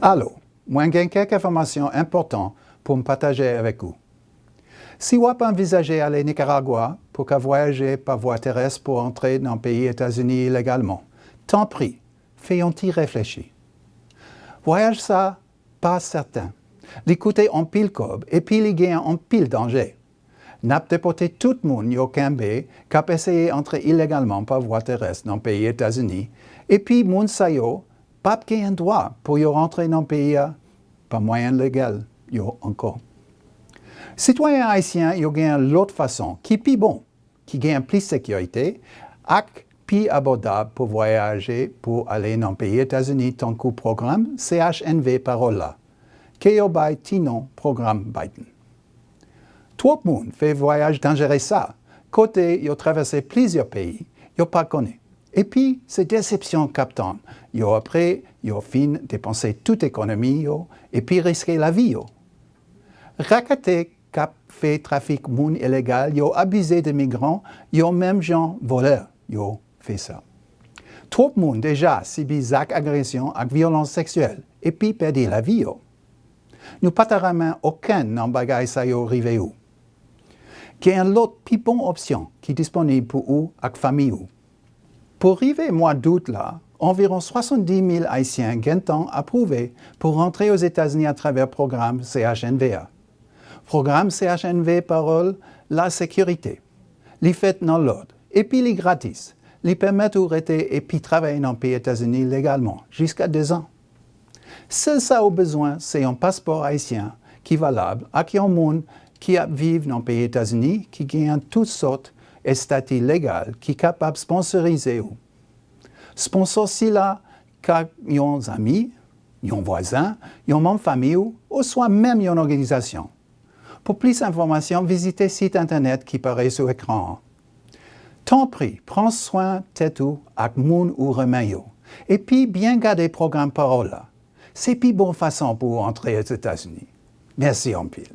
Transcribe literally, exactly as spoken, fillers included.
Alo, mwen gen kèk enfòmasyon enpòtan pou m pataje avèk ou. Si w ap anvizaje ale Nikaragwa pou ka vwayaje pa vwa terès pou antre nan peyi Etazini ilegalman, tanpri, fè yon ti reflechi. Vwayaj sa pa sèten. Li koute anpil kòb epi li gen anpil danje. N ap depòte tout moun yo kenbe k ap eseye antre ilegalman pa vwa terès nan peyi Etazini, epi moun sa yo p ap gen dwa pou yo rantre nan peyi a pa mwayen legal yo ankò. Sitwayen ayisyen yo gen lòt fason ki pi bon, ki gen plis sekirite ak pi abòdab pou vwayaje pou ale nan peyi Etazini, tankou pwogram C H N V Pawòl la, ke yo bay ti non Pwogram Biden. Twòp moun fè vwayaj danjere sa, kote yo travèse plizyè peyi yo pa konnen. Epi, se desepsyon k ap tann yo apre yo fin depanse tout ekonomi yo epi riske lavi yo. Raketè k ap fè trafik moun ilegal yo abize de migran yo menm jan vòlè yo fè sa. Twòp moun deja sibi zak agresyon ak vyolans seksyèl epi pèdi lavi yo. Nou pa ta renmen okenn nan bagay sa yo rive ou. Gen lòt pi bon opsyon ki disponib pou ou ak fanmi ou. Pou rive mwa dout la, anviwon swasanndis mil Ayisyen gentan apwouve pou rantre Ozetazini atravè pwogram C H N V a. Pwogram C H N V Pawòl la sekirite. Li fèt nan lòd, epi li gratis. Li pèmèt ou rete epi travay nan peyi Etazini legalman jiska dezan. Sèl sa ou bezwen se yon paspò ayisyen ki valab ak yon moun ki ap viv nan peyi Etazini ki genyen tout sòt estati legal ki kapab sponsorize ou. Sponsò sila ka yon zanmi, yon vwazen, yon manm fanmi w, oswa menm yon òganizasyon. Pou plis enfòmasyon, vizite sit entènèt ki parèt sou ekran an. Tanpri, pran swen tèt ou ak moun ou renmen yo, epi byen gade pwogram Pawòl la. Se pi bon fason pou w antre Ozetazini. Mèsi anpil.